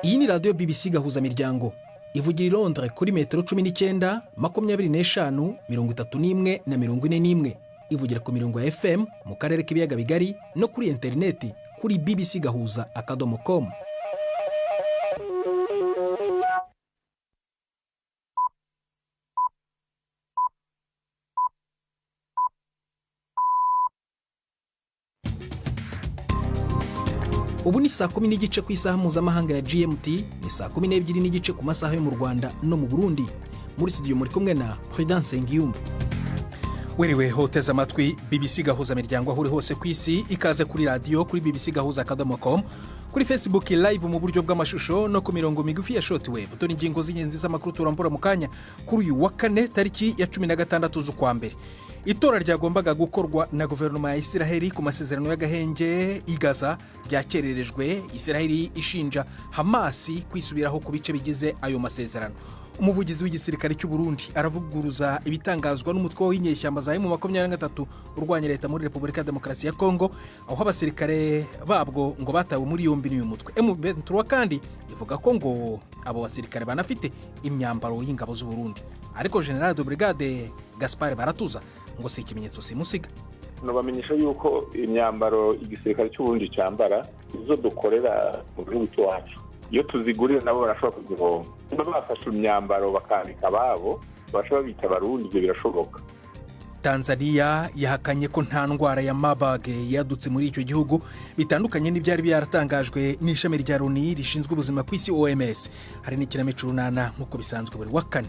Iyi ni radiyo BBC Gahuza Miryango ivugira i Londres kuri metero 19, 25, 31 na 41. Ivugira ku mirongo ya FM mu karere k'ibiyaga bigari no kuri interineti kuri bbcgahuza.com. Ubu ni saa 10:15 ku isaha mpuzamahanga ya GMT, ni saa 12:15 ku masaha yo mu Rwanda no mu Burundi. Muri studio muri kumwe na Prudence Ngiyumva. Wiriwe hoteza amatwi BBC Gahuza Miryango aho uri hose ku isi, ikaze kuri radiyo kuri bbcgahuza.com, kuri Facebook live mu buryo bw'amashusho no ku mirongo migufi ya shortwave. Dore ingingo z'ingenzi z'amakuru turambura mu kanya kuri uyu wa kane tariki ya 16 z'ukwa mbere. Itora ryagombaga gukorwa na guverinoma ya Isiraheli ku masezerano y'agahenge i Gaza ryakererejwe, Isiraheli ishinja Hamasi kwisubiraho ku bice bigize ayo masezerano. Umuvugizi w'igisirikare cy'u Burundi aravuguruza ibitangazwa n'umutwe w'inyeshyamba za M23 urwanya leta muri Repubulika ya Demokarasi ya Kongo, aho abasirikare babwo ngo batawe muri yombi n'uyu mutwe. M23 kandi ivuga ko ngo abo basirikare banafite imyambaro y'ingabo z'u Burundi. Ariko General de Brigade Gaspard Baratuza ngo si ikimenyetso simusiga. Nobamenyesha yuko imyambaro igisirikare cy'u Burundi cyambara izo dukorera mu gihugu cyacu, iyo tuzigurira nabo barashobora kuzihomba. Niba bafashe imyambaro bakambika ababo bashobora bita abarundi, ibyo birashoboka. Tanzania yahakanye ko nta ndwara ya Marburg yadutse muri icyo gihugu, bitandukanye n'ibyari byaratangajwe n'ishami rya Loni rishinzwe ubuzima ku isi OMS. Hari n'ikinamico Urunana nk'uko bisanzwe buri wa kane.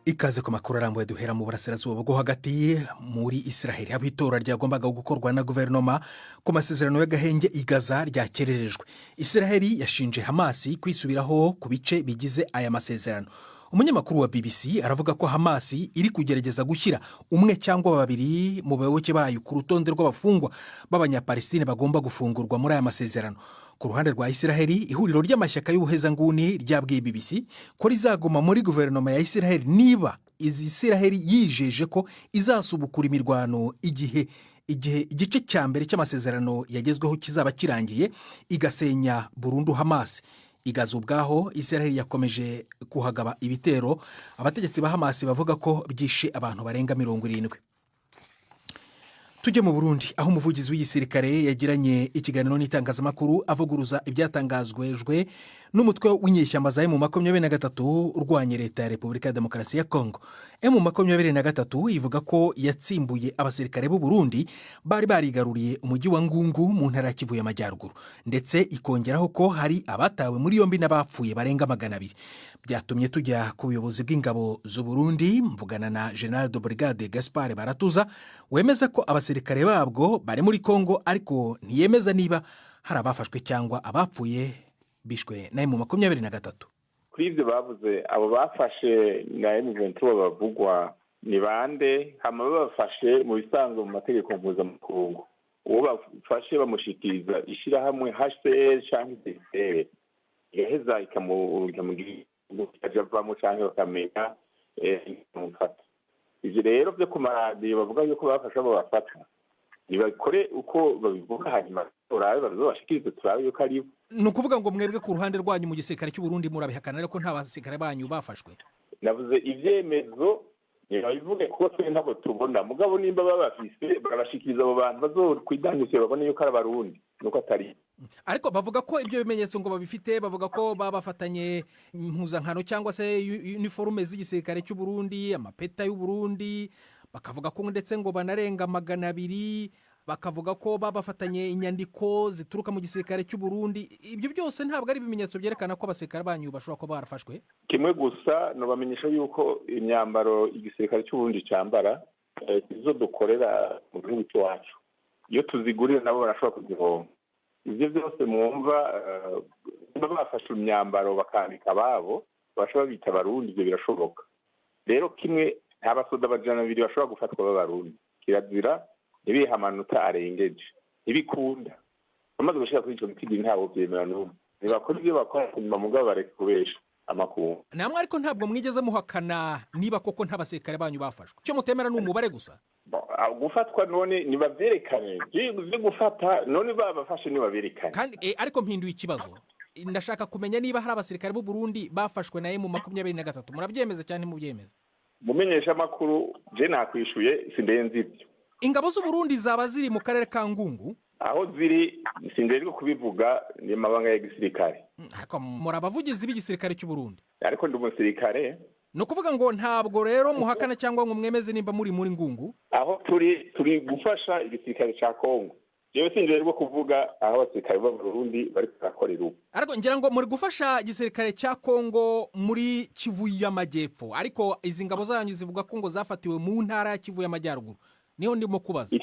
Ikaze ku makuru arambuye duhera mu burasirazuba bwo hagati muri Isiraheli, aho itora ryagombaga gukorwa na guverinoma ku masezerano y'agahenge i Gaza ryakererejwe. Isiraheli yashinje Hamasi kwisubiraho ku bice bigize aya masezerano. Umunyamakuru wa BBC aravuga ko Hamasi iri kugerageza gushyira umwe cyangwa babiri mu bayoboke bayo ku rutonde rw'abafungwa b'abanyapalestine bagomba gufungurwa muri aya masezerano. Ku ruhande rwa Isiraheli, ihuriro ry'amashyaka y'ubuhezanguni ryabwiye BBC ko rizaguma muri guverinoma ya Isiraheli niba Isiraheli yijeje ko izasubukura imirwano igihe igice cya mbere cy'amasezerano yagezweho kizaba kirangiye, igasenya burundu Hamasi. Igaza ubwaho Isiraheli yakomeje kuhagaba ibitero, abategetsi ba Hamasi bavuga ko byishe abantu barenga 70. Tujye mu Burundi, aho umuvugizi w'igisirikare yagiranye ikiganiro n'itangazamakuru avuguruza ibyatangazwejwe n'umutwe w'inyeshyamba za M23 urwanya leta ya Repubulika ya Demokarasi ya Kongo. M23 ivuga ko yatsimbuye abasirikare b'u Burundi bari barigaruriye umujyi wa Ngungu mu ntara ya Kivu y'Amajyaruguru, ndetse ikongeraho ko hari abatawe muri yombi n'abapfuye barenga 200. Byatumye tujya ku buyobozi bw'ingabo z'u Burundi, mvugana na General de Brigade Gaspard Baratuza wemeza ko abasirikare babwo bari muri Kongo, ariko ntiyemeza niba hari abafashwe cyangwa abapfuye bishwe na M23. Kuri ibyo bavuze, abo bafashe na M23 bavugwa ni bande? Hama babafashe mu bisanzwe mu mategeko mpuzamakungu, uwo bafashe bamushikiriza ishyirahamwe HCR cyangwa CCR, igaheza ikamugira avamo cyangwa bakamenya ikamufata. Ibyo rero byo ku maradiyo bavuga yuko bafashe abo bafata, ntibakore uko babivuga, hanyuma turabe babashikirize turabe yuko ari bo. Ni ukuvuga ngo mwebwe ku ruhande rwanyu mu gisirikare cy'u Burundi murabihakana ariko nta basirikare banyu bafashwe? Navuze ibyemezo ntibabivuge kuko twe ntabwo tubona, mugabo nimba babafise barabashikiriza abo bantu bazokwidangisha babone yuko ari abarundi nuko atari. Ariko bavuga ko ibyo bimenyetso ngo babifite, bavuga ko babafatanye impuzankano cyangwa se uniforme z'igisirikare cy'u Burundi, amapeta y'u Burundi, bakavuga ko ndetse ngo banarenga 200, bakavuga ko babafatanye inyandiko zituruka mu gisirikare cy'u Burundi. Ibyo byose ntabwo ari ibimenyetso byerekana ko abasirikare banyu bashobora kuba barafashwe? Kimwe gusa nobamenyesha yuko imyambaro igisirikare cy'u Burundi cyambara izo dukorera mu gihugu cyacu, iyo tuzigurira nabo barashobora kuzihomba. Ibyo byose mwumva bafashe imyambaro bakambika ababo bashobora bita abarundi, ibyo birashoboka. Rero kimwe nta basoda 200 bashobora gufatwa b'abarundi, kirazira ntibiha amanota arengeje, ntibikunda. Bamaze gushika kuri ico gitigi ntawo byemera n'umwe. Ntibakora ibyo bakora nyuma mugabo bareka kubesha. amakungu. Namwe ariko ntabwo mwigeze muhakana niba koko nta basirikare banyu bafashwe. Icyo mutemera ni umubare gusa. Gufatwa none nibavyerekane, byo gufata none babafashe nibaberekane. Kandi ariko mpinduye ikibazo, ndashaka kumenya niba hari abasirikare b'u Burundi bafashwe na M23. Murabyemeza cyane mubyemeza? Mumenyesha makuru je nakwishuye sindenze ibyo. Ingabo z'u Burundi zaba ziri mu karere ka Ngungu? Aho ziri sindenze kubivuga, ni mabanga ya gisirikare. Ariko murabavugizi b'igisirikare cy'u Burundi. Ariko ndi umusirikare. No kuvuga ngo ntabwo rero muhakana cyangwa ngo mwemeze nimba muri Ngungu? Aho turi gufasha igisirikare ca Kongo. Jewe sinjerwe kuvuga aho abasirikare b'u Burundi bari kurakorera ubu. Ariko ngira ngo muri gufasha igisirikare cya Kongo muri Kivu y'Amajyepfo, ariko izi ngabo zanyu zivuga ko ngo zafatiwe mu ntara ya Kivu y'Amajyaruguru. Niho ndimo kubaza.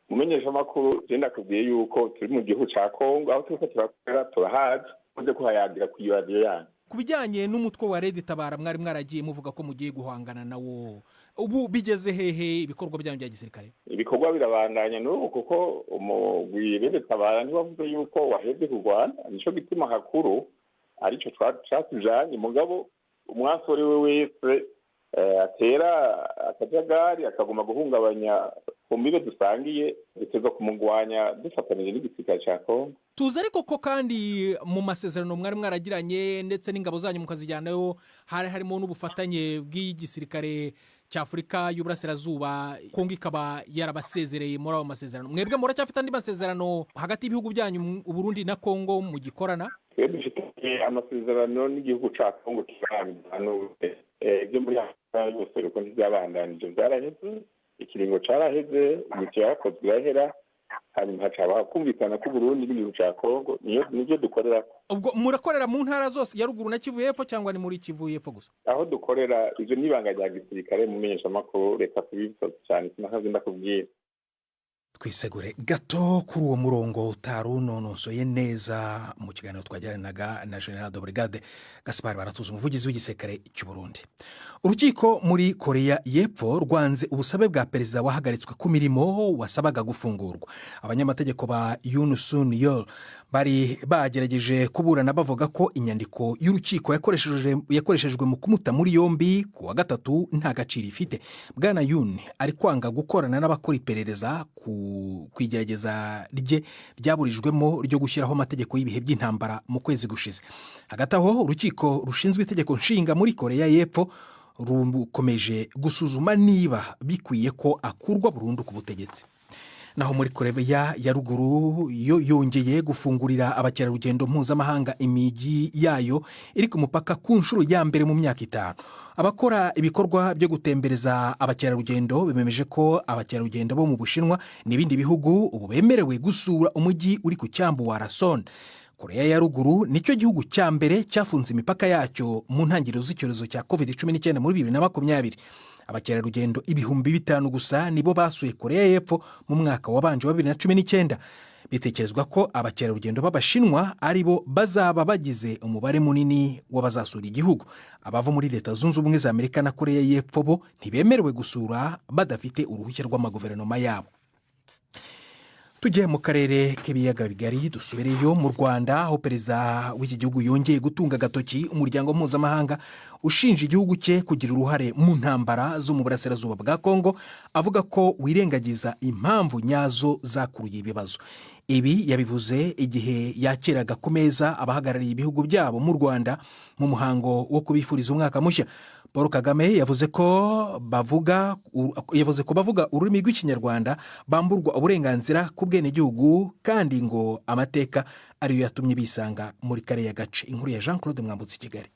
Mumenyesha makuru je ndakubwiye yuko turi mu gihugu ca Kongo, aho turiko turakorera turahazi, muze kuhayagira ku radio yanyu. Ku bijyanye n'umutwe wa Red Tabara mwari mwaragiye muvuga ko mugiye guhangana nawo, ubu bigeze hehe ibikorwa byanyu bya gisirikare? Ibikorwa birabandanya n'ubu, kuko umugwi Red Tabara ntiwavuze yuko wahevye kurwana, nico gituma hakuru arico twatujanye. Mugabo umwasore we wese atera akajagari akaguma guhungabanya ku mbibe dusangiye, biteza kumugwanya dufatanije n'igisirikare ca Kongo. Tuzi ariko ko kandi mu masezerano mwari mwaragiranye ndetse n'ingabo zanyu mukazijyanayo hari harimo n'ubufatanye bw'igisirikare cya Afurika y'Uburasirazuba, Kongo ikaba yarabasezereye muri ayo masezerano. Mwebwe muracyafite andi masezerano hagati y'ibihugu byanyu u Burundi na Kongo mugikorana? Twebwe dufite amasezerano n'igihugu ca Kongo kibanza ibyo muri Afurika y'Ubuseruko ntibyabandanije, byaraheze, ikiringo caraheze, imikino yarakozwe irahera, hanyuma hacaba kumvikana ko Burundi n'igihugu ca Kongo nivyo dukorera. Ubwo murakorera mu ntara zose ya ruguru na Kivu y'Epfo cyangwa ni muri Kivu y'Epfo gusa? Aho dukorera ivyo nibanga rya gisirikare, mumenyesha makuru reka kubivuga cyane sinakazi ndakubwira. Twisegure gato kuri uwo murongo utarunonosoye neza mu kiganiro twagiranaga na General de Brigade Gaspard Baratuza, umuvugizi w'igisirikare cy'u Burundi. Urukiko muri Korea y'Epfo rwanze ubusabe bwa perezida wahagaritswe ku mirimo wasabaga gufungurwa. Abanyamategeko ba Yoon Suk Yeol bari bagerageje kuburana bavuga ko inyandiko y'urukiko yakoreshejwe mu kumuta muri yombi ku wa gatatu nta gaciro ifite. Bwana Yoon ari kwanga gukorana n'abakora iperereza ku igerageza rye ryaburijwemo ryo gushyiraho amategeko y'ibihe by'intambara mu kwezi gushize. Hagati aho urukiko rushinzwe itegeko nshinga muri Korea y'Epfo rukomeje gusuzuma niba bikwiye ko akurwa burundu ku butegetsi. Naho muri Korea ya ruguru yo yongeye gufungurira abakerarugendo mpuzamahanga imijyi yayo iri ku mupaka ku nshuro ya mbere mu myaka 5. Abakora ibikorwa byo gutembereza abakerarugendo bemeje ko abakerarugendo bo mu Bushinwa n'ibindi bihugu ubu bemerewe gusura umujyi uri ku cyambu wa Rason. Korea ya ruguru nicyo gihugu cya mbere cyafunze imipaka yacyo mu ntangiriro z'icyorezo cya COVID-19 muri 2020. Abakerarugendo 5,000 gusa nibo basuye Korea y'Epfo mu mwaka wabanje wa 2019. Bitekerezwa ko abakerarugendo b'Abashinwa aribo bazaba bagize umubare munini w'abazasura igihugu. Abava muri Leta Zunze Ubumwe za Amerika na Korea y'Epfo bo ntibemerewe gusura badafite uruhushya rw'amaguverinoma yabo. Tujye mu karere k'ibiyaga bigari, dusubireyo mu Rwanda aho perezida w'iki gihugu yongeye gutunga agatoki umuryango mpuzamahanga ushinja igihugu cye kugira uruhare mu ntambara zo mu burasirazuba bwa Kongo, avuga ko wirengagiza impamvu nyazo zakuruye ibibazo. Ibi yabivuze igihe yakiraga ku meza abahagarariye ibihugu byabo mu Rwanda mu muhango wo kubifuriza umwaka mushya. Paul Kagame yavuze ko bavuga ururimi rw'Ikinyarwanda bamburwa uburenganzira ku bwenegihugu, kandi ngo amateka ariyo yatumye bisanga muri kariya gace. Inkuru ya Jean Claude Mwambutsi Kigali.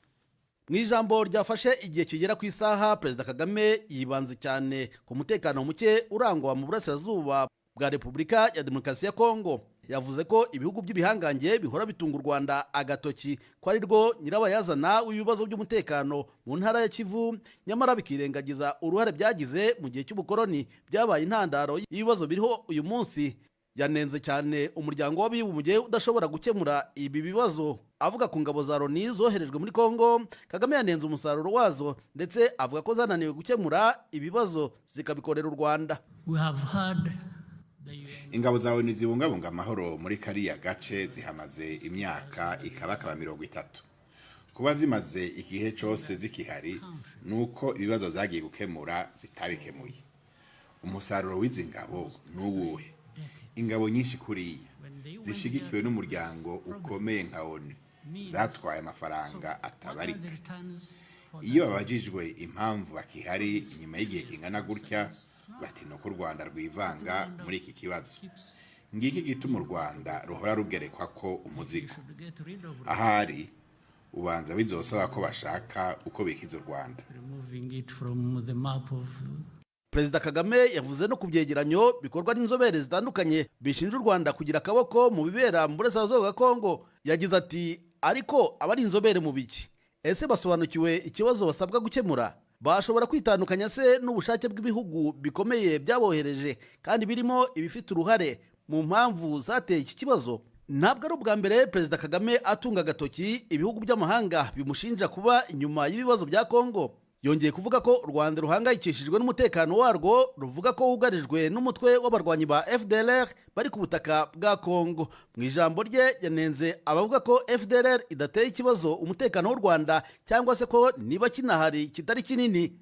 Mu ijambo ryafashe igihe kigera ku isaha, Perezida Kagame yibanze cyane ku mutekano muke urangwa mu burasirazuba bwa Repubulika ya Demokarasi ya Kongo. Yavuze ko ibihugu by'ibihangange bihora bitunga u Rwanda agatoki ko ari rwo nyirabayazana w'ibibazo by'umutekano mu ntara ya Kivu, nyamara bikirengagiza uruhare byagize mu gihe cy'ubukoloni byabaye intandaro y'ibibazo biriho uyu munsi. Yanenze cyane umuryango w'abibumbye udashobora gukemura ibi bibazo. Avuga ku ngabo za Loni zoherejwe muri Kongo, Kagame yanenze umusaruro wazo ndetse avuga ko zananiwe gukemura ibibazo zikabikorera u Rwanda. Ingabo za ONU zibungabunga amahoro muri kariya gace zihamaze imyaka ikabakaba 30. Kuba zimaze igihe cyose zikihari ni uko ibibazo zagiye gukemura zitabikemuye. Umusaruro w'izi ngabo ni uwuhe? Ingabo nyinshi kuriya zishigikiwe n'umuryango ukomeye nka ONU zatwaye amafaranga atabarika. Iyo babajijwe impamvu bakihari inyuma y'igihe kingana gutya, bati ni uko u Rwanda rwivanga muri iki kibazo. Ngiki gituma u Rwanda ruhora rugerekwa ko umuzigo. Ahari ubanza bizosaba ko bashaka uko bikiza u Rwanda. Perezida Kagame yavuze no ku byegeranyo bikorwa n'inzobere zitandukanye bishinja u Rwanda kugira akaboko mu bibera mu burasirazuba bwa Kongo. Yagize ati ariko abari inzobere mu biki? Ese basobanukiwe ikibazo basabwa gukemura? Bashobora kwitandukanya se n'ubushake bw'ibihugu bikomeye byabohereje kandi birimo ibifite uruhare mu mpamvu zateye iki kibazo? Ntabwo ari ubwa mbere Perezida Kagame atunga agatoki ibihugu by'amahanga bimushinja kuba inyuma y'ibibazo bya Kongo. Yongeye kuvuga ko u Rwanda ruhangayikishijwe n'umutekano warwo, ruvuga ko wugarijwe n'umutwe w'abarwanyi ba FDLR bari ku butaka bwa Kongo. Mu ijambo rye yanenze abavuga ko FDLR idateye ikibazo umutekano w'u Rwanda, cyangwa se ko niba kinahari kitari kinini.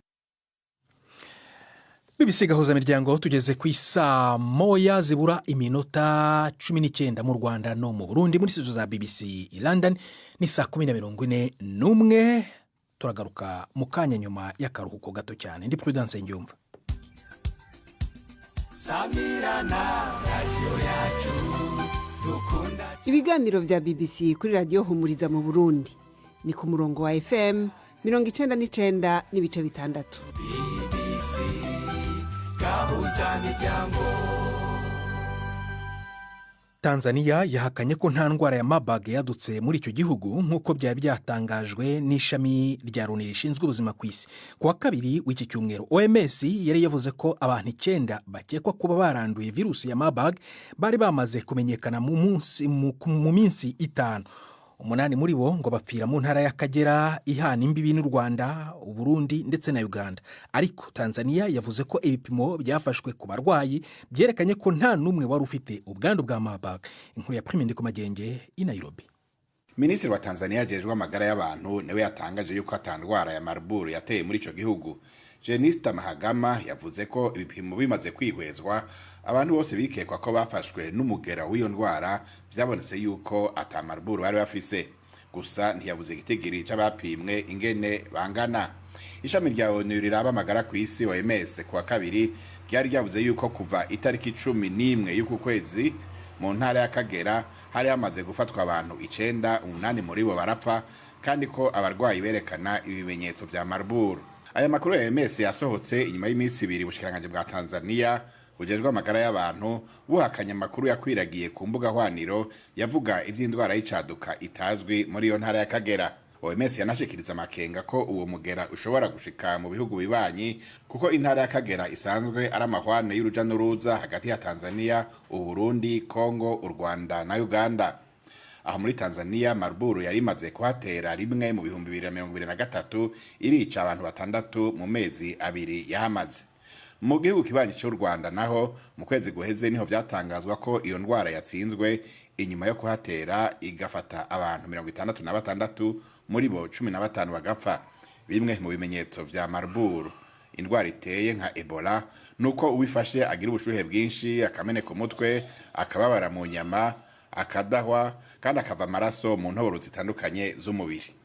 BBC Gahuza Miryango, tugeze ku isaa 1 zibura iminota 19 mu Rwanda no mu Burundi. Muri studio za BBC i London ni saa 10:41. Turagaruka mu kanya nyuma y'akaruhuko gato cyane. Ndi Prudence Ngyumva. Ibiganiro vya BBC kuri Radio Humuriza mu Burundi ni ku murongo wa FM 99.6. BBC Gahuza Miryango. Tanzania yahakanye ko nta ndwara ya Marburg yadutse muri icyo gihugu nk'uko byari byatangajwe n'ishami rya Loni rishinzwe ubuzima ku isi. Ku wa kabiri w'iki cyumweru, OMS yari yavuze ko abantu 9 bakekwa kuba baranduye virusi ya Marburg bari bamaze kumenyekana mu minsi 5. 8 muri bo ngo bapfira mu ntara y'Akagera ihana imbibi n'u Rwanda, Uburundi ndetse na Uganda. Ariko Tanzania yavuze ko ibipimo byafashwe ku barwayi byerekanye ko nta n'umwe wari ufite ubwandu bwa Marburg. Inkuru ya Prime Ndikumagenge i Nairobi. Minisitiri wa Tanzania ajejwe amagara y'abantu niwe yatangaje yuko atandwara ya Marburg yateye muri ico gihugu. Jenista Mahagama yavuze ko ibipimo bimaze kwihwezwa abantu bose bikekwa ko bafashwe n'umugera w'iyo ndwara byabonetse yuko ata Marburg bari bafise. Gusa ntiyabuze igitigiri c'abapimwe ingene bangana. Ishami rya ONU riraba amagara ku isi OMS ku wa kabiri ryari ryavuze yuko kuva itariki 11 y'uku kwezi mu ntara y'Akagera hari hamaze gufatwa abantu 9, 8 muri bo barapfa, kandi ko abarwayi berekana ibimenyetso vya Marburg. Aya makuru ya OMS yasohotse inyuma y'iminsi 2 ubushikiranganji bwa Tanzania bujejwe amagara y'abantu buhakanye amakuru yakwiragiye ku mbuga hwaniro yavuga iby'indwara y'icaduka itazwi muri iyo ntara y'Akagera. OMS yanashikiriza amakenga ko uwo mugera ushobora gushika mu bihugu bibanyi, kuko intara y'Akagera isanzwe ari amahwane y'uruja n'uruza hagati ya Tanzania, Uburundi, Kongo, u Rwanda na Uganda. Aho muri Tanzania Marburg yari imaze kuhatera rimwe mu 2023 irica abantu 6 mu mezi 2 yahamaze. Mu gihugu kibanyi cy'u Rwanda naho mu kwezi guheze niho byatangazwa ko iyo ndwara yatsinzwe inyuma yo kuhatera igafata abantu 66 muri bo 15 bagapfa. Bimwe mu bimenyetso vya Marburg, indwara iteye nka Ebola, nuko uwifashe agira ubushuhe bwinshi, akameneka umutwe, akababara mu nyama, akadahwa kandi akava amaraso mu ntoboro zitandukanye z'umubiri.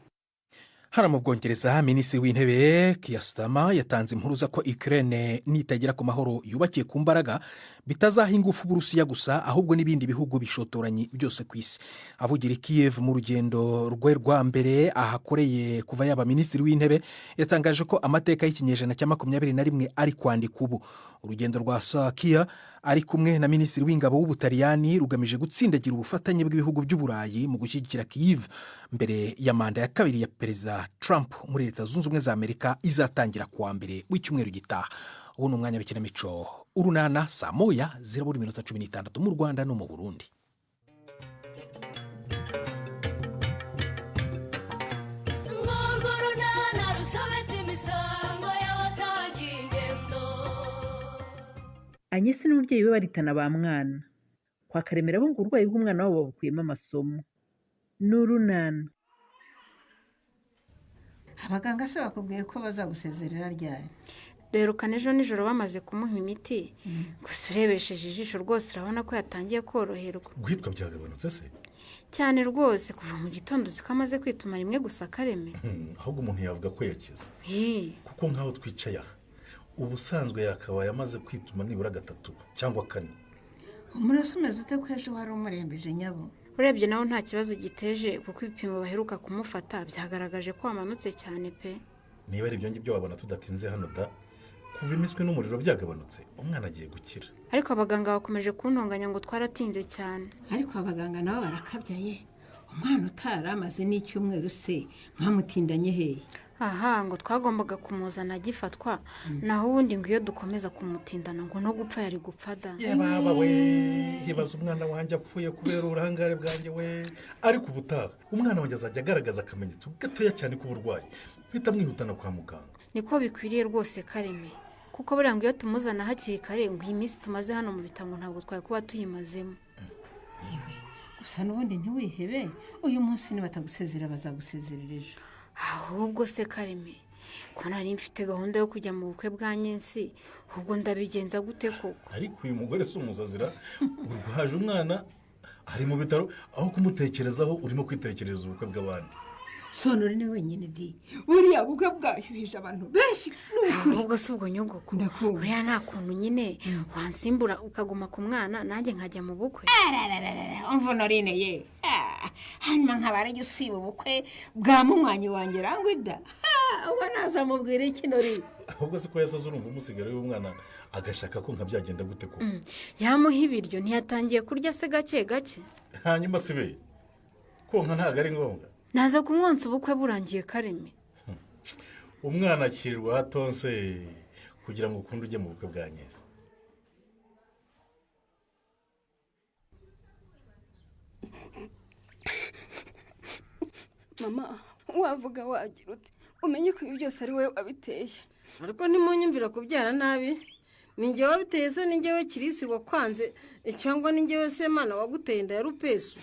Hano mu Bwongereza, Minisitiri w'Intebe Keir Starmer yatanze impuruza ko Ukraine nitagera ku mahoro yubakiye ku mbaraga bitazaha ingufu Uburusiya gusa, ahubwo n'ibindi bihugu bishotoranye byose ku isi. Avugira i Kiev mu rugendo rwe rwa mbere ahakoreye kuva yaba Minisitiri w'Intebe, yatangaje ko amateka y'ikinyejana cya 21 ari kwandika ubu. Urugendo rwa Keir ari kumwe na Minisitiri w'Ingabo w'Ubutaliyani rugamije gutsindagira ubufatanye bw'ibihugu by'Uburayi mu gushyigikira Kiev mbere ya manda ya kabiri ya Perezida Trump muri Leta Zunze Ubumwe za Amerika izatangira kuwa mbere w'icyumweru gitaha. Ubu ni umwanya w'ikinamico Urunana, saa 1 zirabura iminota 16 mu Rwanda no mu Burundi. Anyesi n'umubyeyi we baritana ba mwana kwa Karemera, bo ngo uburwayi bw'umwana wabo babukuyemo amasomo. Ni urunana. Abaganga se bakubwiye ko bazagusezerera ryari? Duherukana ejo nijoro bamaze kumuha imiti. Gusa urebesheje ijisho rwose urabona ko yatangiye koroherwa. Guhitwa byagabanutse se? Cyane rwose, kuva mu gitondo uzi ko amaze kwituma rimwe gusa Kareme. Ahubwo umuntu yavuga ko yakize. Kuko nkaho twicaye aha ubusanzwe yakabaye amaze kwituma nibura 3 cyangwa 4. Umurasi umeze ute ko ejo wari umurembeje nyabo? Urebye nawe nta kibazo giteje kuko ibipimo baheruka kumufata byagaragaje ko amanutse cyane pe. Niba ari ibyo ngibyo wabona tudatinze hano da, kuva imiswi n'umuriro byagabanutse umwana agiye gukira. Ariko abaganga bakomeje kuntonganya ngo twaratinze cyane. Ariko abaganga nabo barakabyaye. Umwana utari amaze n'icyumweru se mwamutindanye hehe? Aha ngo twagombaga kumuzana agifatwa, naho ubundi ngo iyo dukomeza kumutindana ngo no gupfa yari gupfa da. Yababa we, hibaza umwana wanjye apfuye kubera uburangare bwanjye we. Ariko ubutaha umwana wanjye azajya agaragaza akamenyetso gatoya cyane k'uburwayi, mpita mwihutana kwa muganga. Niko bikwiriye rwose Kareme, kuko buriya ngo iyo tumuzana hakiri kare ngo iyi minsi tumaze hano mu bitaro ntabwo twari kuba tuyimazemo. Gusa n'ubundi ntiwihebe, uyu munsi nibatagusezera bazagusezerera ejo. Ahubwo se Kareme, ko nari mfite gahunda yo kujya mu bukwe bwa Nyensi, ubwo ndabigenza gute koko? Ariko uyu mugore si umuzazira, urwaje umwana ari mu bitaro, aho kumutekerezaho urimo kwitekerereza ubukwe bw'abandi. Sonore ni wenyine di, buriya bukwe bwashyuhije abantu benshi. Ahubwo si ubwo nyogoko, buriya nta kuntu nyine wansimbura ukaguma ku mwana nanjye nkajya mu bukwe. Umva Honorine ye, hanyuma nkaba ari usiba ubukwe bwa munywanyi wanjye Rangwida. Ubwo nazamubwira iki Norine? Ahubwo se ko yasaze urumva umusigara w'umwana agashaka ko nkabyagenda gute ko? Yamuha ibiryo ntiyatangiye kurya se gake gake. Hanyuma sibe konka ntago ari ngombwa. Naza kumwonsa ubukwe burangiye Kareme. Umwana akirirwa hatonse kugira ngo ukunde ujye mu bukwe bwa Nyensi. Mama, wavuga wagira uti umenye ko ibi byose ari wowe wabiteye. Ariko ntimunyumvira kubyara nabi. Ni njye wabiteye se, ni njyewe Kirisi wakwanze, cyangwa ni njyewe Semana waguteye inda ya Rupesu?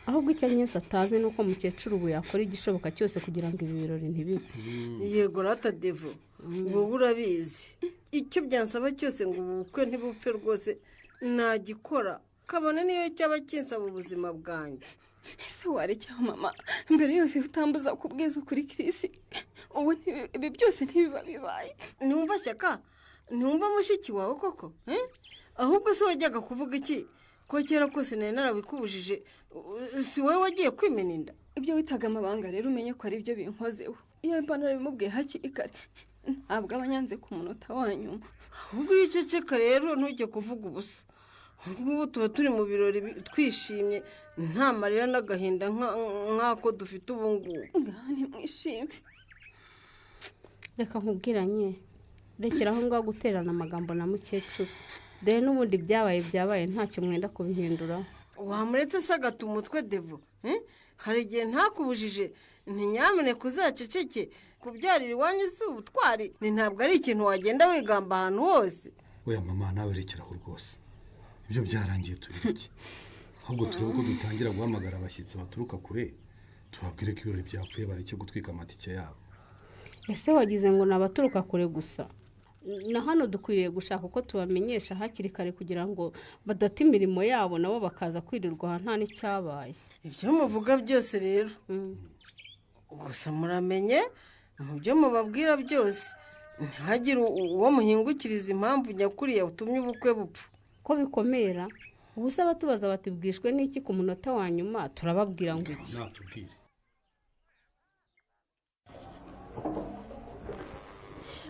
Ahubwo icyo Nyensi atazi ni uko mukecuru ubu yakora igishoboka cyose kugira ngo ibi birori ntibibe. Yego rata Devo, wowe urabizi. Icyo byansaba cyose ngo ubukwe ntibupfe rwose nagikora, kabone niyo cyaba kinsaba ubuzima bwanjye. Ese warekeraho mama, mbere yose utambuza kubwiza ukuri Kirisi, ubu ibi byose ntibiba bibaye. Ntiwumva Shyaka? Ntiwumva mushiki wawe koko? Ahubwo se wajyaga kuvuga iki? Ko kera kose nari narabikubujije, si wowe wagiye kwimena inda? Ibyo witaga amabanga rero umenye ko ari byo binkozeho. Iyo mba narabimubwiye hakiri kare ntabwo aba anyanze ku munota wa nyuma. Ahubwo iyo uceceka rero ntujye kuvuga ubusa. Ubu tuba turi mu birori twishimye, nta marira n'agahinda nk'ako dufite ubu ngubu. Ngaho ntimwishime. Reka nkubwiranye, rekera aho ngaho guterana amagambo na mukecuru. Dore n'ubundi byabaye byabaye ntacyo mwenda kubihindura. Wamuretse se agata umutwe Devo? Hari igihe ntakubujije, ntinyamuneka uzaceceke. Kubyarira iwanyu si ubutwari, ni ntabwo ari ikintu wagenda wigamba ahantu hose. Oya mama, nawe rekeraho rwose. Ibyo byarangiye tubireke. Ahubwo turebe uko dutangira guhamagara abashyitsi baturuka kure, tubabwire ko ibirori byapfuye bareke gutwika amatike yabo. Ese wagize ngo ni abaturuka kure gusa? Na hano dukwiriye gushaka uko tubamenyesha hakiri kare kugira ngo badata imirimo yabo nabo bakaza kwirirwa nta n'icyabaye. Ibyo muvuga byose rero, gusa muramenye mu byo mubabwira byose ntihagire uwo muhingukiriza impamvu nyakuri yatumye ubukwe bupfa. Ko bikomera ubu se abatubaza bati bwishwe n'iki ku munota wa nyuma, turababwira ngo iki? Natubwire.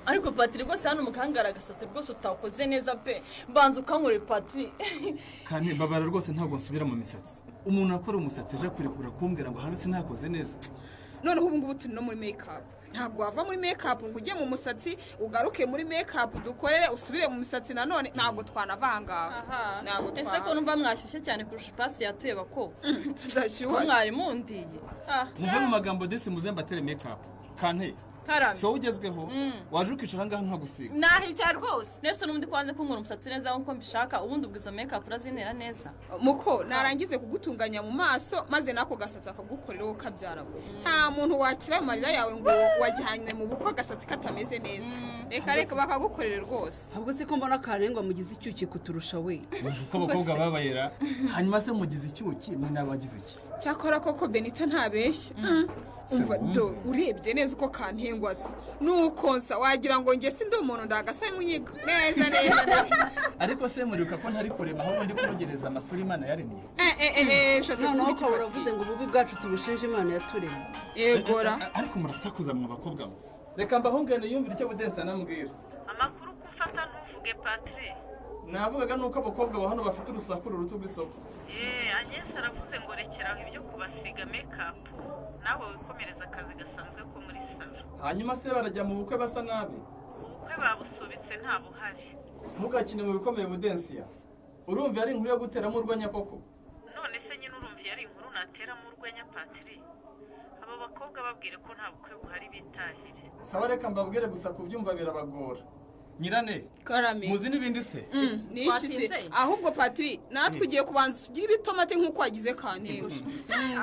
Ariko Patri rwose hano mukangara agasatsi rwose utakoze neza pe, mbanza ukankorera Patri. Kandi mbabara rwose ntabwo nsubira mu misatsi. Umuntu akora umusatsi aje kurekura kumbwira ngo hano sinakoze neza. Noneho ubu ngubu turi no muri make up. Ntabwo wava muri make up ngo ujye mu musatsi, ugaruke muri make up dukorere usubire mu misatsi nanone, ntabwo twanavanga. Ntabwo twa. Ese ko numva mwashyushye cyane kurusha pasi yatuye bako. Tuzashyuha. Mwari mundiye. Muve mu magambo desi muze mbatere make up. Kante Karame. Si wowe ugezweho? Waje ukicara ngaha nkagusiga. Nahicara rwose. Nese n'ubundi kwanze kunkura umusatsi neza nkuko mbishaka, ubundi ubwo izo make up urazinera neza. Muko narangize kugutunganya mu maso maze nako gasatsi akagukorera wowe kabyara. Nta muntu wakira amarira yawe ngo wajyanywe mu bukwe agasatsi katameze neza. Reka reka bakagukorera rwose. Ahubwo se ko mbona Karengwa mugize icyuki kuturusha we. Uko abakobwa babayera, hanyuma se mugize icyuki mwe n'abagize iki? Cyakora koko Benita ntabeshya. Umva do urebye neza uko kantengwa se nuko nsa wagira ngo nge si ndi umuntu ndagasa munyiga neza neza neza. Ariko se muribuka ko ntari kurema ahubwo ndi kunogereza amasura Imana yaremye. Ushatse Noneho kuvuga iki ukaba Patiri? uravuze ngo ububi bwacu tubushinje Imana yaturemye. Yegora. Ariko murasakuza mwa bakobwa mwe. Reka mbahungane yumvire icyo Budensa anambwira. Amakuru ko ufata ntuvuge Patiri. Navugaga nuko abakobwa ba hano bafite urusaku ruruta urw'isoko. Agnes aravuze ngo rekeraho ibyo kubasiga make-up nawe wikomereza akazi gasanzwe ko muri salo. Hanyuma se barajya mu bukwe basa nabi. Ubukwe babusubitse nta buhari. Ntugakine mu bikomeye Budensiya. Urumva ari inkuru yo guteramo urwenya koko? None se nyine urumva ari inkuru nateramo urwenya Patiri? Abo bakobwa babwire ko nta bukwe buhari bitahire. Sawa reka mbabwire gusa kubyumva birabagora. Nyirane. Karame. Muzi n'ibindi se? Ni iki se? Ahubwo Patiri natwe ugiye kubanza tugire ibitomate nk'uko wagize Kantengwa.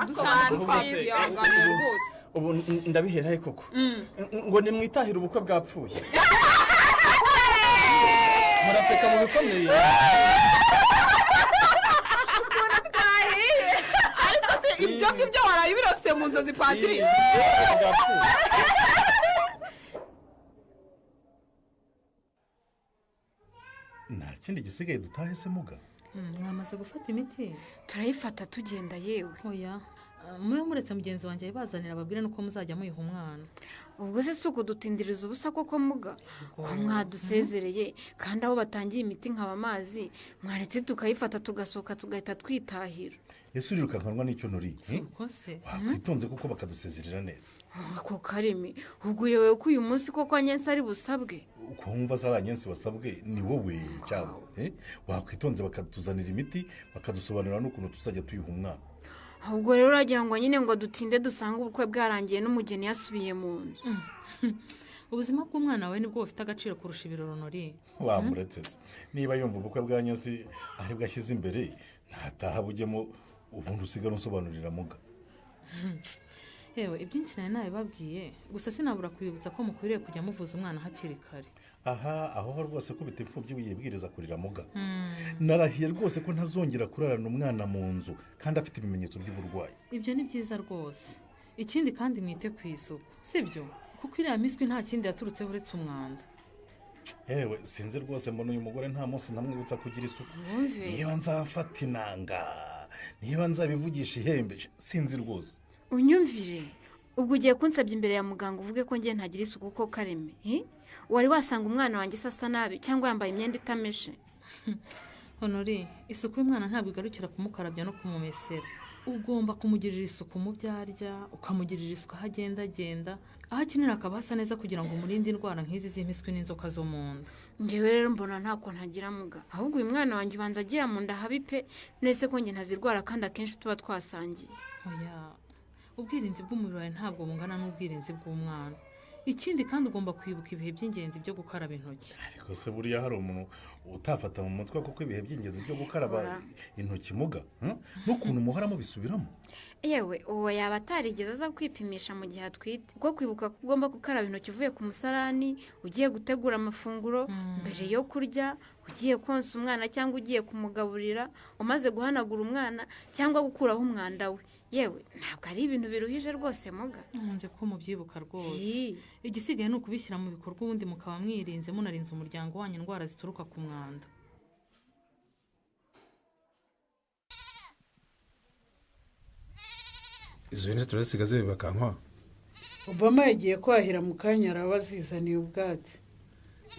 Dusanzwe twabyihanganira rwose. Ubu ndabihera he koko? Ngo nimwitahire ubukwe bwapfuye. Muraseka mu bikomeye. Ukuntu twahiye. Ariko se ibyo ngibyo waraye ubirose mu nzozi Patiri? Nta kindi gisigaye dutahe se muga? Mwamaze gufata imiti? Turayifata tugenda yewe. Oya, mube muretse mugenzi wanjye ayibazanira ababwire nuko muzajya muyiha umwana. Ubwo se si ukudutindiriza ubusa koko muga? Ko mwadusezereye kandi aho batangiye imiti nkaba amazi, mwaretse tukayifata tugasohoka tugahita twitahira. Ese urirukankanwa n'icyo nuri? Uko se? Wakwitonze kuko bakadusezerera neza. Ako Karimi, ubwo uyobewe ko uyu munsi koko Anyensi ari busabwe? Uko wumva se ari Anyensi wasabwe ni wowe cyangwa? Wakwitonze bakatuzanira imiti bakadusobanurira n'ukuntu tuzajya tuyiha umwana. Ubwo rero uragira ngo nyine ngo dutinde dusange ubukwe bwarangiye n'umugeni yasubiye mu nzu. Ubuzima bw'umwana wawe nibwo bufite agaciro kurusha ibirori. Wamuretse se niba yumva ubukwe bwa Anyensi ari bwo ashyize imbere ntataha bujyemo ubundi usigara unsobanurira muga. Yewe ibyinshi nari nabibabwiye gusa sinabura kwibutsa ko mukwiriye kujya muvuza umwana hakiri kare. Aha aho rwose kubita imfubyi wiyibwiriza kurira muga. Narahiye rwose ko ntazongera kurarana umwana mu nzu kandi afite ibimenyetso by'uburwayi. Ibyo ni byiza rwose. Ikindi kandi mwite ku isuku, sibyo? Kuko iriya miswi nta kindi yaturutseho uretse umwanda. Yewe sinzi rwose mbona uyu mugore nta munsi namwibutsa kugira isuku. Niba nzafata inanga, niba nzabivugisha ihembe, sinzi rwose. Unyumvire, ubwo ugiye kunsabya imbere ya muganga uvuge ko ngiye ntagira isuku ko Kareme. Wari wasanga umwana wanjye sasa nabi cyangwa yambaye imyenda itameshe. Honore, isuku y'umwana ntabwo igarukira kumukarabya no kumumesera. Ugomba kumugirira isuku mu byo arya, ukamugirira isuku aho agenda agenda, aho akinira akaba hasa neza kugira ngo umurinde indwara nk'izi z'impiswi n'inzoka zo mu nda. Njyewe rero mbona ntako ntagira muga. Ahubwo uyu mwana wanjye ubanza agira mu nda habi pe, nese ko njye ntazirwara kandi akenshi tuba twasangiye. Oya, ubwirinzi bw'umubiri wawe ntabwo bungana n'ubwirinzi bw'umwana. Ikindi kandi ugomba kwibuka ibihe by'ingenzi byo gukaraba intoki. Ariko se buriya hari umuntu utafata mu mutwe kuko ibihe by'ingenzi byo gukaraba intoki muga n'ukuntu muhora mubisubiramo? Yewe uwo yaba atarigeze aza kwipimisha mu gihe atwite. Kuko kwibuka ko ugomba gukaraba intoki uvuye ku musarani, ugiye gutegura amafunguro, mbere yo kurya, ugiye konsa umwana cyangwa ugiye kumugaburira, umaze guhanagura umwana cyangwa gukuraho umwanda we. Yewe ntabwo ari ibintu biruhije rwose muga. Nkunze ko mubyibuka rwose. Igisigaye ni ukubishyira mu bikorwa ubundi mukaba mwirinze munarinze umuryango wanyu indwara zituruka ku mwanda. Izo hene turazisiga zibibakankwa. Obama yagiye kwahira mu kanya araba azizaniye ubwatsi.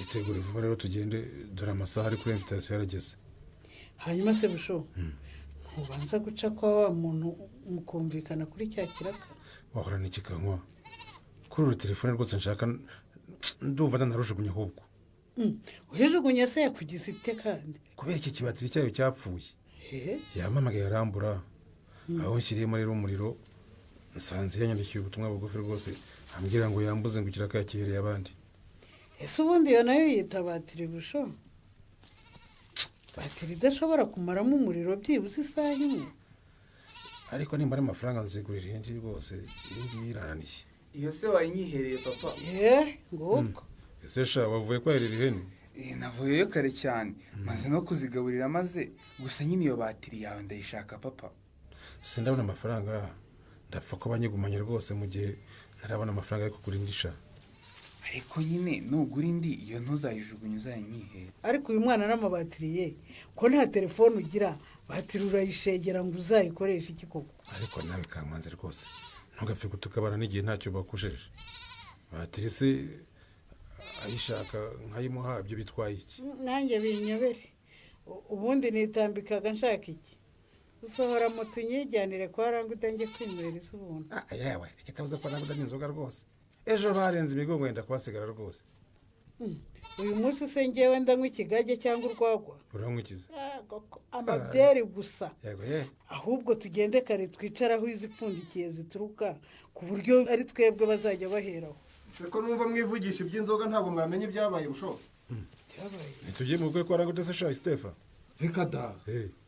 Itegure vuba rero tugende dore amasaha ari kuri invitation yarageze. Hanyuma se busho ubanza guca kwa wa muntu mukumvikana kuri cya kiraka. Wahora n'ikikankwa kuri uru telefone rwose nshaka ndumva nanarujugunya ahubwo. Uhijugunya se yakugize ite kandi? Kubera iki kibatiri cyayo cyapfuye. Yampamagaye arambura. Aho nshyiriyemo rero umuriro Nsanze yanyandikiye ubutumwa bugufi rwose, ambwira ngo yambuze ngo ikiraka yakihereye abandi. Ese ubundi iyo nayo yita batiri busho? Batiri idashobora kumaramo umuriro byibuze isaha imwe. Ariko nimbara amafaranga nzigurira indi rwose, iyi ngiyi irananiye. Iyo se wayinyihereye papa? Nguko. Ese sha wavuye kwahirira ihene? Navuyeyo kare cyane, maze no kuzigaburira, maze gusa nyine iyo batiri yawe ndayishaka papa. Sindabona amafaranga, ndapfa ko banyigumanye rwose mu gihe ntarabona amafaranga yo kugura indi sha. Ariko nyine nugura indi iyo ntuzayijugunye, uzayinyihera. Ariko uyu mwana n'amabatiri ye, ko nta telefone ugira, batiri urayishegera ngo uzayikoreshe iki koko? Ariko nawe Kamanzi rwose ntugapfe gutukabana n'igihe ntacyo bakusheje. Batiri se ayishaka nkayimuha ibyo bitwaye iki? Nanjye binyobere, ubundi nitambikaga nshaka iki? Usohora moto unyijyanire kwa Ranguda njye kwinywera isubuntu. Yewe ikitabuza ko Ranguda ni inzoga rwose. Ejo barenze imigongo yenda kubasigara rwose. Uyu munsi se ngewe ndanywa ikigage cyangwa urwagwa? Uranywa ikize? Amabyeri gusa. Yego ye. Ahubwo tugende kare twicara aho izipfundikiye zituruka, ku buryo ari twebwe bazajya baheraho. Se ko numva mwivugisha iby'inzoga ntabwo mwamenye ibyabaye busho? Byabaye. Ntitugiye mu bukwe kwa Ranguda se sha Stefa? Reka da.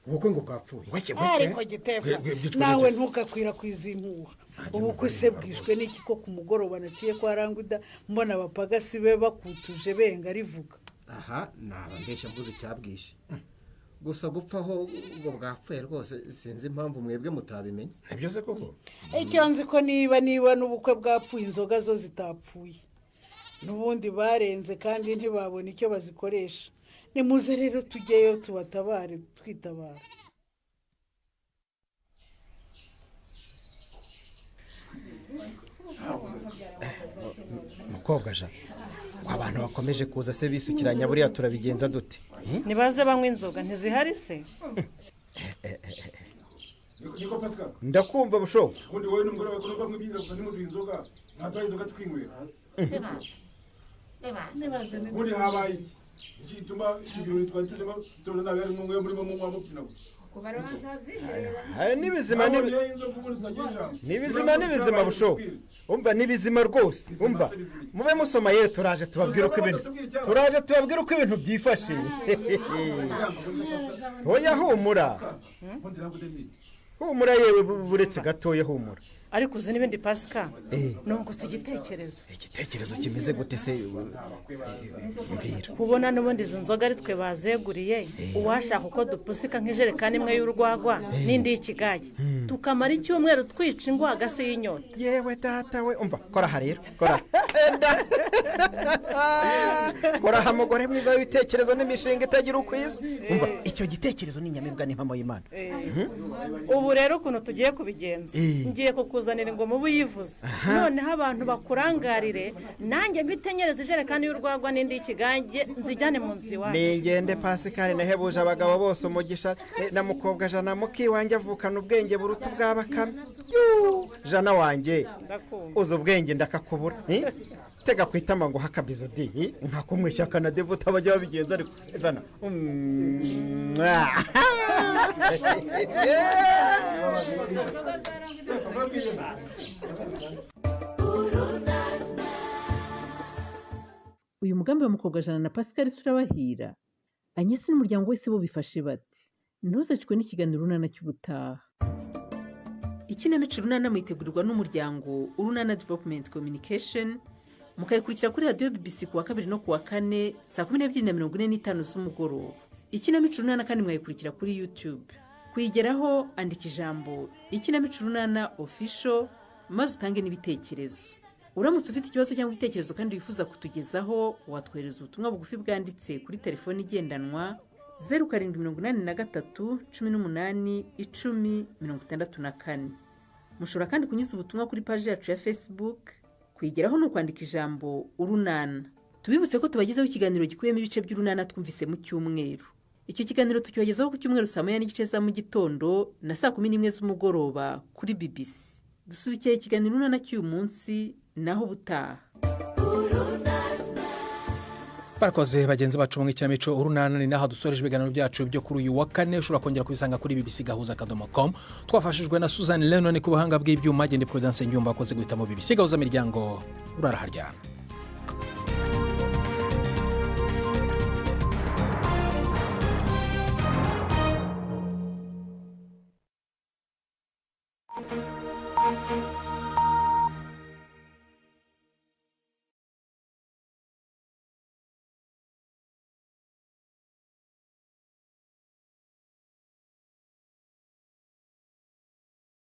Ubukwe ngo bwapfuye. Ariko Gitefa, nawe ntukakwirakwiza impuha. Ubukwe se bwishwe n'iki ko ku mugoroba naciye kwa Ranguda mbona abapagasi be bakutuje benga rivuga. Aha naba mbeshya mvuze icyabwishe. Gusa gupfaho ubwo bwapfuye rwose sinzi impamvu mwebwe mutabimenye. Nibyo se koko? Icyo nzi ko niba n'ubukwe bwapfuye inzoga zo zitapfuye. N'ubundi barenze kandi ntibabona icyo bazikoresha. Nimuze rero tujyeyo tubatabare twitabara. Mukobwa ja, abantu bakomeje kuza se bisukiranya buriya turabigenza dute? Nibaze banywa inzoga ntizihari se? Niko Pascal. Ndakumva busho. Ubundi wowe n'umugore wawe kunuva nk'ibyiza gusa ntimuduhe inzoga, ntaduha inzoga twinywera. Ubundi habaye iki? Iki gituma ibirori twari tujemo tubona nabi harimo umwe murimo munywa mubyina gusa. Nibizima nibizima nibizima busho. Umva nibizima rwose. Umva mube musoma ye turaje tubabwira uko ibintu. Turaje tubabwira uko ibintu byifashe. Oya humura. Humura yewe buretse gatoya humura. Ariko uzi n'ibindi Pascal, nungutse igitekerezo. Igitekerezo kimeze gute se mbwira? Kubona n'ubundi izo nzoga ari twe bazeguriye, uwashaka uko dupusika nk'ijerekani imwe y'urwagwa n'indi y'ikigage, tukamara icyumweru twica ingwagasi y'inyota. Yewe data we, umva kora aha rero, kora. Kora aha mugore mwiza w'ibitekerezo n'imishinga itagira uko isa. Umva icyo gitekerezo ni inyamibwa n'impamo y'Imana. Ubu rero ukuntu tugiye kubigenza, ngiye kukuzanira ingoma ubu yivuze, noneho abantu bakurangarire, nanjye mpitenyereze ijerekani y'urwagwa n'indi y'ikigange nzijyane mu nzu iwacu. Ningende Pascal, nahebuje abagabo bose umugisha, na mukobwa Jana muki wanjye avukana ubwenge buruta ubwa Bakame. Jana wanjye uzi ubwenge ndakakubura. Tega kwitama ngo hakabizo di nkakumwishyaka na devuta bajya babigenza ariko zana. Uyu mugambi wa mukobwa Jana na Pascal surabahira. Agnes n'umuryango wese bo bifashe bati ntuzacikwe n'ikiganiro Urunana cy'ubutaha. Ikinamico Urunana muyitegurirwa n'umuryango Urunana Development Communication, mukayikurikira kuri radiyo BBC kuwa kabiri no kuwa kane saa 12:45 z'umugoroba. Ikinamico Urunana kandi mwayikurikira kuri YouTube. Kuyigeraho andika ijambo Ikinamico Urunana Official maze utange n'ibitekerezo. Uramutse ufite ikibazo cyangwa igitekerezo kandi wifuza kutugezaho, watwohereza ubutumwa bugufi bwanditse kuri telefoni igendanwa 0783 18 10 64. Mushobora kandi kunyuza ubutumwa kuri paji yacu ya Facebook. Kuyigeraho ni ukwandika ijambo Urunana. Tubibutse ko tubagezaho ikiganiro gikubiyemo ibice by'Urunana twumvise mu cyumweru. Icyo kiganiro tukibagezaho ku cyumweru saa 1:30 za mu gitondo na saa 11 z'umugoroba kuri BBC. Dusubikiye ikiganiro Urunana cy'uyu munsi, naho ubutaha. Barakoze bagenzi bacu mu ikinamico Urunana. Ni naho dusoreje ibiganiro byacu byo kuri uyu wa kane. Ushobora kongera kubisanga kuri bbc.gahuza.com. Twafashijwe na Susan Lennon ku buhanga bw'ibyuma. Gende Prudence Nyumba akoze guhitamo BBC Gahuza Miryango. Uraraharyana. Thank you.